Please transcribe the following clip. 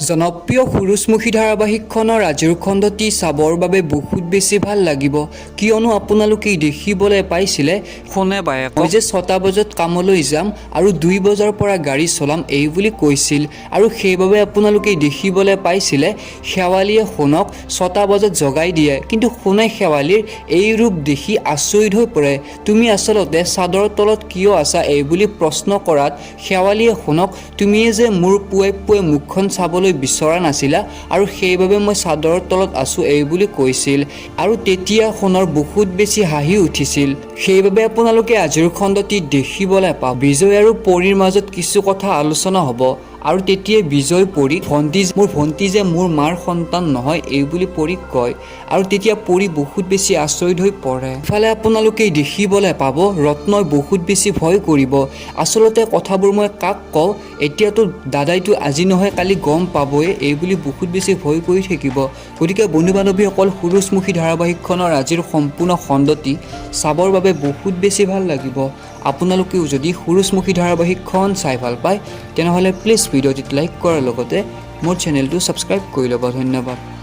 জনপ্ৰিয় সুৰুযমুখী ধাৰাবাহিকখনৰ আজিৰ খণ্ডটি চাবৰ বাবে বহুত বেছি ভাল লাগিব, কিয়নো আপোনালোকে দেখিবলৈ পাইছিলে সোণে বায়েকক মই যে 6টা বজাত কামলৈ যাম আৰু 2 বজাৰ পৰা গাড়ী চলাম এই বুলি কৈছিল। আৰু সেইবাবে আপোনালোকে দেখিবলৈ পাইছিলে শেৱালিয়ে সোণক 6টা বজাত জগাই দিয়ে। কিন্তু সোণে শেৱালিৰ এই ৰূপ দেখি আচৰিত হৈ পৰে। তুমি আচলতে চাদৰৰ তলত কিয় আছা এই বুলি প্ৰশ্ন কৰাত শেৱালিয়ে সোণক তুমিয়ে যে মোৰ পুৱাই পুৱাই মুখখন চাবলৈ বিচৰা নাছিলা আৰু সেইবাবে মই চাদৰৰ তলত আছোঁ এই বুলি কৈছিল। আৰু তেতিয়া সোণৰ বহুত বেছি হাঁহি উঠিছিল। সেইবাবে আপোনালোকে আজিৰ খণ্ডটিত দেখিবলৈ পাব বিজয় আৰু পৰীৰ মাজত কিছু কথা আলোচনা হ'ব। আৰু তেতিয়াই বিজয় পৰীক ভণ্টি, মোৰ ভণ্টি যে মোৰ মাৰ সন্তান নহয় এই বুলি পৰীক কয়। আৰু তেতিয়া পৰী বহুত বেছি আচৰিত হৈ পৰে। ইফালে আপোনালোকে দেখিবলৈ পাব ৰত্নই বহুত বেছি ভয় কৰিব। আচলতে কথাবোৰ মই কাক কওঁ, এতিয়াতো দাদাইতো আজি নহয় কালি গম পাবই এই বুলি বহুত বেছি ভয় কৰি থাকিব। গতিকে বন্ধু বান্ধৱীসকল, সুৰুযমুখী ধাৰাবাহিকখনৰ আজিৰ সম্পূৰ্ণ খণ্ডটি চাবৰ বাবে বহুত বেছি ভাল লাগিব। আপোনালোকেও যদি সুৰুযমুখী ধাৰাবাহিকখন চাই ভাল পায়, তেনেহ'লে প্লিজ ভিডিঅ'টিত লাইক কৰাৰ লগতে মোৰ চেনেলটো ছাবস্ক্ৰাইব কৰি ল'ব। ধন্যবাদ।